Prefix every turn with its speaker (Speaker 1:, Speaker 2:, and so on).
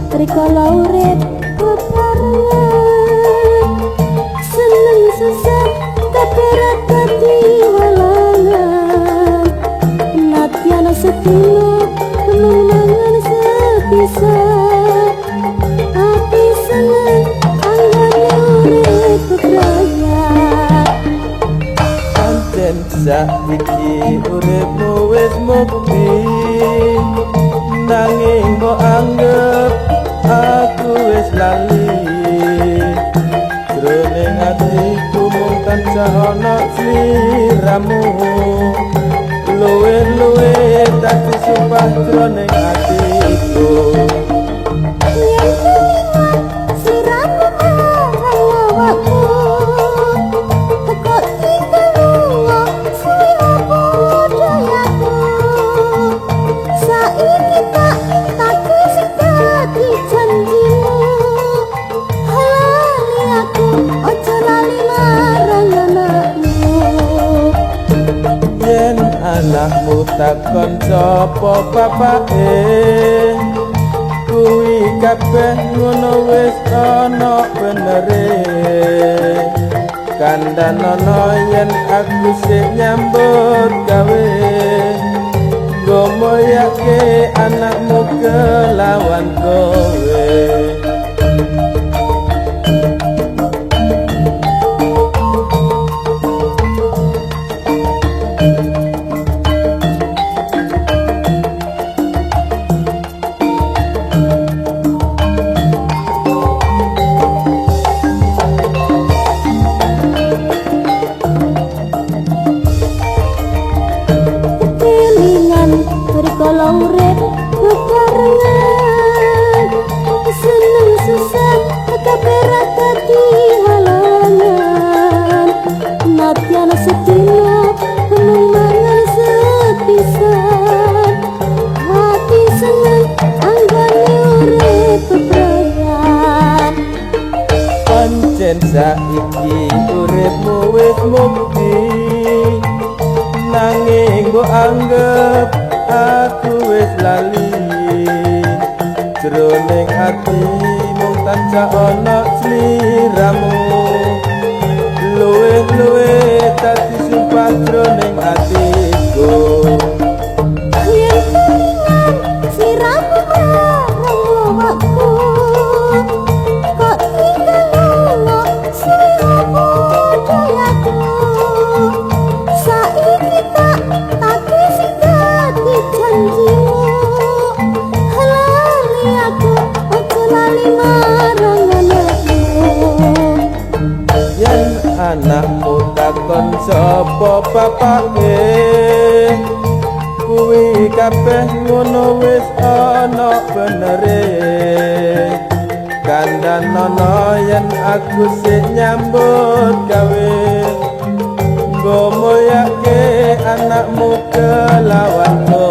Speaker 1: Rikala urip bebarengan, seneng susah kabeh ra dadi halangan. Nadyan sedina mung mangan sepisan, ati seneng anggone urip bebrayan.
Speaker 2: Pancen saiki uripmu wis mukti, nanging mbok anggep aku wis lali. Jroning atiku mung tansah ana sliramu, luwe-luwe dadi sumpah jroning atiku.
Speaker 1: Yen kelingan sliramu marang awakku, kok tinggal lunga suwe apa dayaku. Saiki tak tagih sing dadi janjimu, lali aku aja lali marang anakmu.
Speaker 2: Yen anakmu takon sapa bapake, kuwi kabeh ngono wis ana benere. Kandhanono yen aku sik nyambut gawe, nggo mulyake anakmu kelawan kowe.
Speaker 1: Kelingan rikala urip bebarengan, seneng susah kabeh ra dadi halangan. Nadyan sedina mung mangan sepisan, hati seneng anggone urip bebrayan.
Speaker 2: Pancen saiki uripmu wis mukti, nanging mbok anggep aku wis lali. Jroning ati mung tansah ana sliramu, luwih-luwih dadi sumpah jroning atiku.
Speaker 1: Yen kelingan sliramu marang awakku, kok tinggal lunga suwe apa dayaku. Saiki tak tagih sing dadi janjimu, lali aku aja lali marang anakmu.
Speaker 2: Yen anakmu takon sapa bapake, kuwi kabeh ngono wis ana benere. Kandhanono yen aku sik nyambut gawe, nggo mulyake anakmu kelawan kowe.